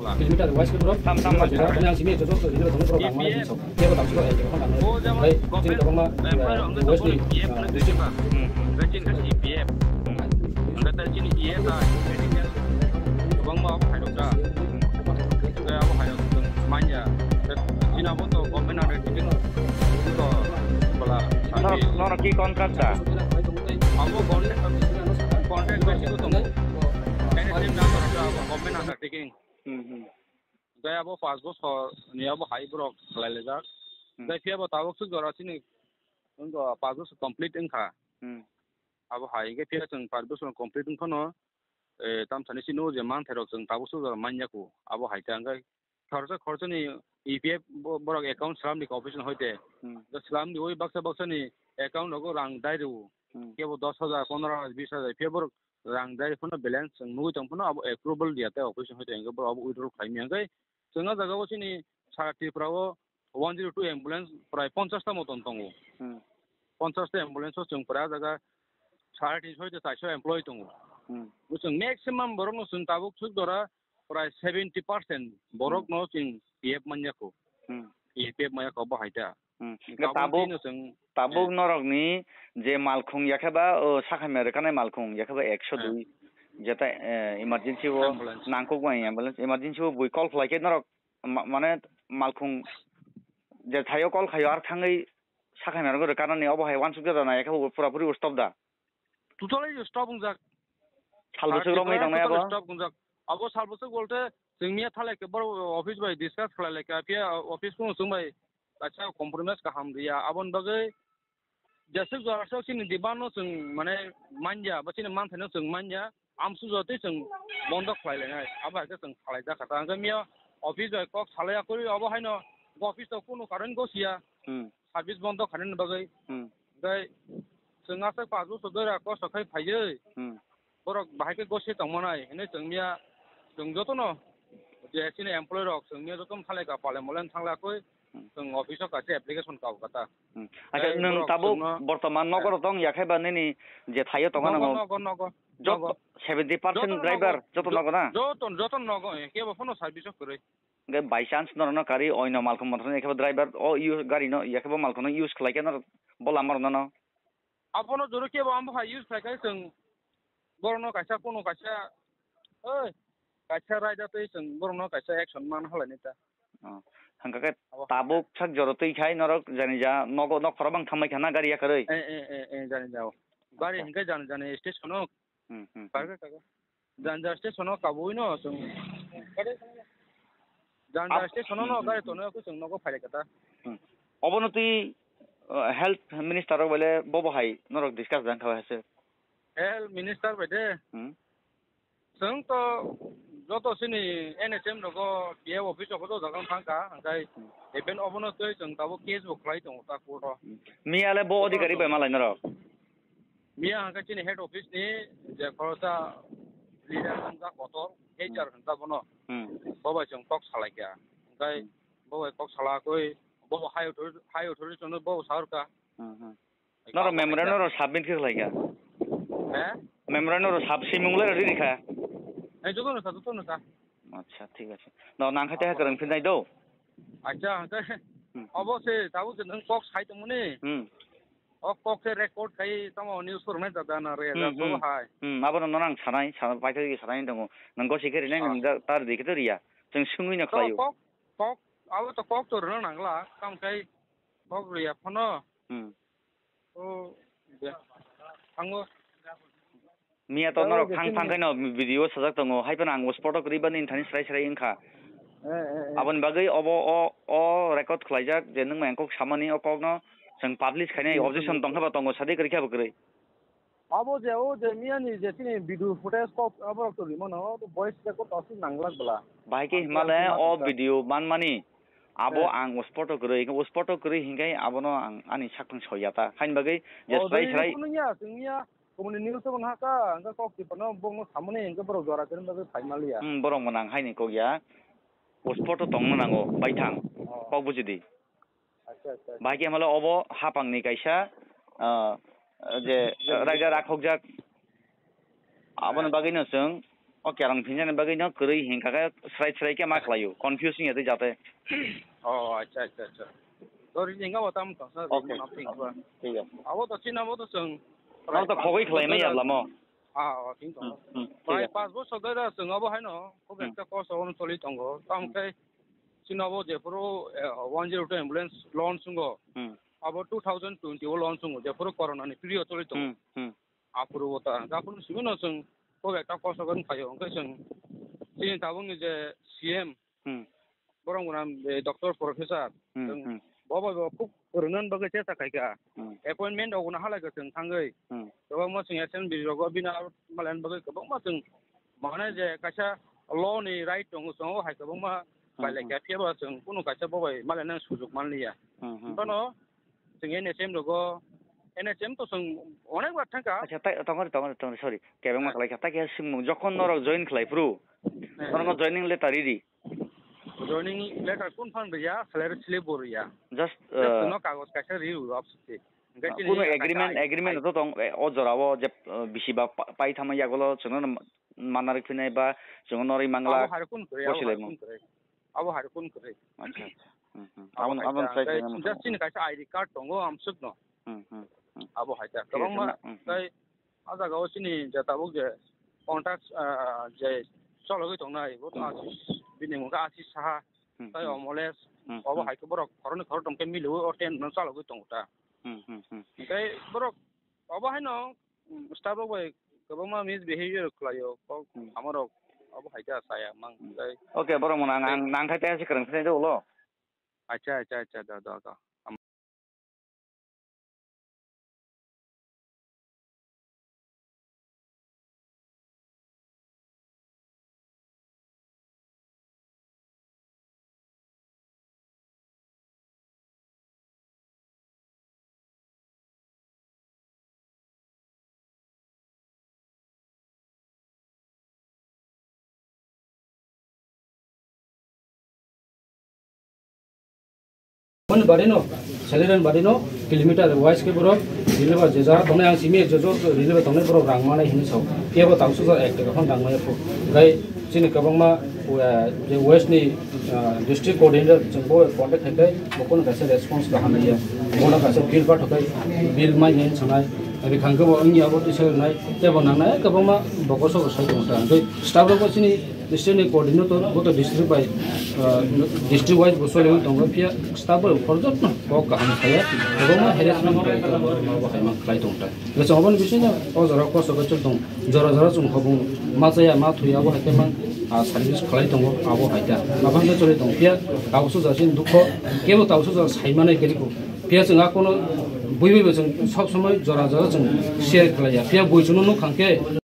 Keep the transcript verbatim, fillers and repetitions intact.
Kilometer wise ke bro. Tam, tam, tam. Yang sini itu tuh, itu tuh, tuh, P P F. Dia tuh, tuh, tuh, tuh, tuh, O jabo Hai, government chini tabang ma, employee rok wngkha west ni, P F ah, hwnwi district. Chwng kha C P F. Hwnkhe tei chini E S I, medical, kwbangma abo khairok da. Hwnkhe abo khairok chwng manya. Chini abo to government undertaking to bwla Norok, norok ki contract da? Abo contract, contract basis o tongo. Anything done by the government undertaking. Hmm, hmm. Hwnkhe abo pash bochor ni abo hai borok khlai laijak. Hmm. Hwnkhe phiya bo tabuk swk jora chini wngkha pash bochor complete wngkha. Hmm. Abo hai hwnkhe phiya chwng pash bochor complete wngkhano, eh, tamsani chini o je manthai rok chwng tabuk swk jora manya kho. Abo hai ta hwnkhe khoroksa khoroksani E P F bo-, borok account slam ni office no hoite. Hmm. Hwnkhe slam ni oi baksa baksa ni account rogo rang dai rwo. Hmm. Kebo dos hajar, pondro hajar, bis hajar phiya borok rang dai phano balance chwng nugui tong phano abo approval diya tei office hoi tong borok abo withdraw khlai maya hwnkhe chwng o jaga o chini sara Tripura o one zero two ambulance prai ponchash ta moton tongo. Hmm. Ponchash ta ambulance o chwng prai o jaga sare tinsho hoi tei charsho employee tongo. Hmm. Bo chwng maximum borok no chwng tabuk swk jora prai seventy percent borok no chwng P F manya kho. Hmm. P F manya kho bo hai ta. Hmm. Hwnkhe tabuk, tabuk norokni je malkhung yakheba, o, sakhamya rwkhanai malkhung yakheba ekso dui, jeta, eh, emergency o nangkukmani ambulance, emergency o bui call khlaikhe norok ma-, mane malkhung je thaio call khaio ar thangwi sakhamya rwkha rwkhanani obo hai uansukjak da na yakheba pura puri stop da? Totally stop wngjak. Sal bwswk romwi tongnai abo? Totally stop wngjak. Abo sal bwswk bolte chwng miya thalai khe borok office bai discuss khlai lai kha, phiya office kunu chwng bai kaisa compromise kaham riya. Aboni bagwi jeswk jora swk chini demand no chwng mane manya, ba chini manthai no chwng manya, amsuk jora tei chwng bondo khlai lainai. Abo hai khe chwng khlai jak kha ta. Hwnkhe miya office bai kok salai ya kwrwi, abo haino office to kunu karon gosiya. Hmm. Service bondo khainani bagwi. Hmm. Hwnkhe chwng aswk pash bochor dora kosto khai phaiwi. Hmm. Borok bahai khe gosi tongmanai hinwi chwng miya chwng jotono je chini employee rok chwng miya jotono thalai ka pale mole thangla koi Hmm. chwng office o kaisa application kau kata. Hmm. Acha, tei nwng borok tabuk chwngno bortoman nogo Eh. rok tong yakhai ba nini je thaio tongo Nogo, nang nogo, nogo, joto nogo. Seventy percent Jotono driver nogo. Joto Jo-, nogo na? Joto, joto nogo, eh, kebo phano service o kwrwi. Hwnkhe by chance norokno kari oino malkhung mothorni ekhebo driver o use, gari no ekhebo malkhung no use khlai khe norok bo lama rwno no? Abono joro kebo amo hai use khlai khe chwng borokno kaisa, kuno kaisa, oi, kaisa raida twi chwng borokno kaisa action man halai nai ta. Oh, hwnkha khe Abo tabuk sak joro twi khai norok jani ja nogo, nok phoro bang thamai kha na gari yakarwi? Eh, eh, eh, eh, jani jao. Gari Acha. Hwnkhe jani jani station o. Hmm, hmm, hmm. Karga, karga. Janja station o kabui no chwng. Janja Ap- station o no Hmm, hmm, gari hmm. Tono ko chwng nogo phai kata. Hmm. Obono twi, uh, health minister rok bele bobo hai norok discuss jang kha hai se. Health minister bai de. Hmm. Chwng to joto sini N H M rogo P F office o joto jaga thang kha, hwnkhe Hmm. even obono twi chwng tabuk case bo khlai tongo ta court o. Hmm. Miya le bo Joto adhikari chwng bai malai norok? Miya hwnkhe chini head office ni je khoroksa leader hwnjak kotor, H R hwnjak bono. Hmm. Bo bai chwng kok salai kha. Hwnkhe Hmm. bo bai kok salakoi, bo high authority, high authority no bo sarka. Hmm, hmm. Norok memorandum norok submit khe khlai kha? He? Memorandum norok sub simung le riri kha? He, joto no sa, joto no sa. Acha, thik ache. No nang kha te ha kwrwng phinai do. Acha, hwnkhe Hmm. obo se tabuk je nwng kok sai tongmani. Hmm. O kok se record khai tamo news rok nai jada na re Hmm, ja hmm. Hai. Hmm, abo no nang sanai, sa-, paithak sanai tongo. Nang gosi khe rinai Ah. Nang ja tar di khe to riya. Chwng swngwi no To khlaio. Kok, kok, abo to kok to rwna nangla, kam khai kok riya phano. Hmm. O, de. Thango. Miya to Thango, norok thang thang khaino video sajak tongo. Hai phano ang spot o kwrwi bani thani srai srai wngkha. Eh, eh, eh. Aboni bagwi obo o, o record khlaijak je nwng maya kok samani o kokno chwng publish khainai Hmm, objection hmm. Tongkha ba tongo sadi kwrwi kha bo kwrwi. Abo je o je miya ni je chini video footage kok abo rok to rimo no, o to voice record to aswk nanglak bwla. Bahai khe Aswk himale aswk o ma video manmani abo Eh. Ang o spot o kwrwi, o spot o kwrwi hinkhai abono ang ani sakthang soya ta. Haini bagwi je O, srai dai srai. Phunukya, chwngya, komoni news o hwnka, hwnka kok tipano bongno samani hwnka borok jora kwrwngna bagwi phai maliya. Hmm, borok mwnang haini kokya. O spot o tongna nango, baithang. Oh. Kok bujidi. Acha, acha, acha. Bahai khe himale obo hapangni kaisa, ah, je Hmm. Raida rakhokjak. Aboni bagwino chwng O kerang phinjani bagwi no kwrwi hinkha khe srai srai khe ma khlaio, confuse wngya tei jate. Oh, acha, acha, acha. Tori ni ngabo tam tongsa. Okay. Nothing. Thik ase. Abo to chini abo to chwng. Abo to khogwi khlai maya lamo. Ah, oh, thik tongo. Hmm, hmm, thik ase. Pai pas bosor dai da chwng abo haino khub ekta kosto ono choli tongo. Tam khe chini abo jephuru, eh, one zero two ambulance launch wngo. Hmm. Abo two thousand twenty o launch wngo, jephuru corona ni period choli tongo. Hmm, hmm. Aphuru bo ta, aphuru simi no chwng khub ekta kosto khe khlaio, hwnkhe chwng chini tabukni je C M, Hmm. borok gwnang, eh, doctor, professor, Hmm, chwng hmm. bo bai bo khub rwnan bagwi chesta khaikha. Hmm. Appointment rok no halaikha chwng thangwi. Hmm. Kwbangma chwng S M B rogo bini aro malaina bagwi kwbangma chwng mane je kaisa law ni right tongo, chwng o hai kwbangma Hmm, bailai hmm. kha, phiya ba chwng kunu kaisa bo bai malaina sujok manliya. Hmm, hmm, hmm. Bono chwng N H M rogo, N H M to chwng onek bar thangkha. Acha, tai, tongori, tongori, tongori, sorry. Kebengma Eh. khlai kha. Tai khe swngmung, jokhon norok join khlai phuru, Eh. norokno joining letter riri. Joining letter kun phan riya, salary slip bo riya. Just, Just uh, no kagoj kaisa ri rw absukti. Hingke chini kuno kaisa agreement, I D agreement card to tong, eh, o jora o je, uh, bisi ba pa-, pai thama yagulo chwngno manna rwkhinai ba chwngno norwi mangla. Abo hai kun kwrwi, abo hai kun kwrwi. Abo hai kun kwrwi. Acha, acha. Hmm, hmm. Abo Abon, hai abon ta. Tei just chini kaisa I D card tongo amsukno. Hmm, hmm, hmm. Abo hai ta. Thik ase, kwbangma na, hmm, hmm. Tei a jaga o chini je tabuk je contact, ah, je chologwi tongnai, bo to Hmm. Asis, bini mungkha Asis Saha, Hmm, tei hmm. Omoles, Hmm, abo hmm. hai khe borok khoroknwi khorokthom khe miliwi o tent no chalogwi tongo ta. Hmm, hmm, hmm. Tei borok abo haino, mm, staff rok bai kwbangma misbehavior khlaio, kok Hmm. hamorok abo hai ta saya mang Hmm. tei Okay, borok mwnang ang nangkhe tei se kwrwng sinai de ulo. Acha, acha, acha, da, da, da. Mani bari no, salary ni bari no, kilometer wise ke borok, deliver je jaga tongnai ang simi je jo deliver tongnai borok rang manai hini sao. Kebo tausu jar ek taka phano rang maya phu. Gai chini kwbangma, uh, je west ni, uh, district coordinator chwng bo contact khai khai, bo kono kaisa response kaham ya. Bono kaisa bill pathokai, bill mai nai sanai, rikhang kebo wngya bo tisa nai, tebo nangnai kwbangma bokor sokor sai tongo ta. Gai staff rok bo chini District ni coordinator, bo to district by, ah, district wise bo choli tongo, phiya staff bai uphor jotno kok kaham saya, kwbangma harassment khlai tongo, ma bo hai ma khlai tong ta. Hwnkhe chwng aboni bisingo o jora kosto khe chwng tong, jora jora chwng hobong ma chaya, ma thuya, abo hai khe mang, ah, service khlai tongo, abo hai ta. Abang khe choli tong, phiya tausu jora chini dukho, kebo tausu jora sai manai khe rikho. Phiya chwng a kono bui bui bo chwng sob somoi jora jora chwng share khlai ya. Phiya bui chwngno nuk kha khe,